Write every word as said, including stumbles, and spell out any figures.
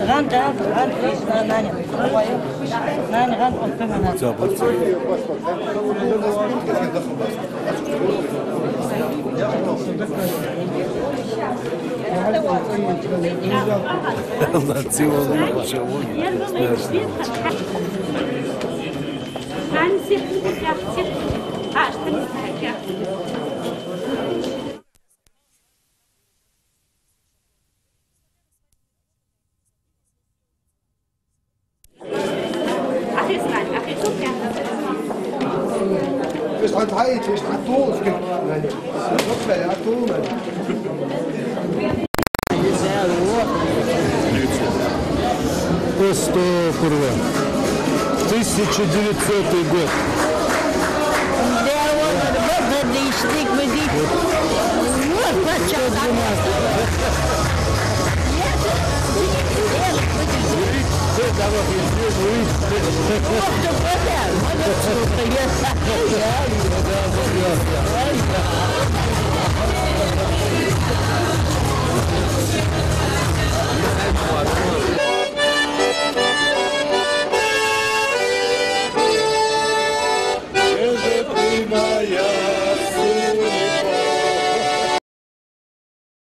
ГӀанд, гӀанд, гӀанд, лично, нани. Нани, гӀанд, он тумана. Эстопурва. Тысяча девятьсотый год. Да, вот, вот, вот, вот, вот, вот, вот, вот, вот, вот,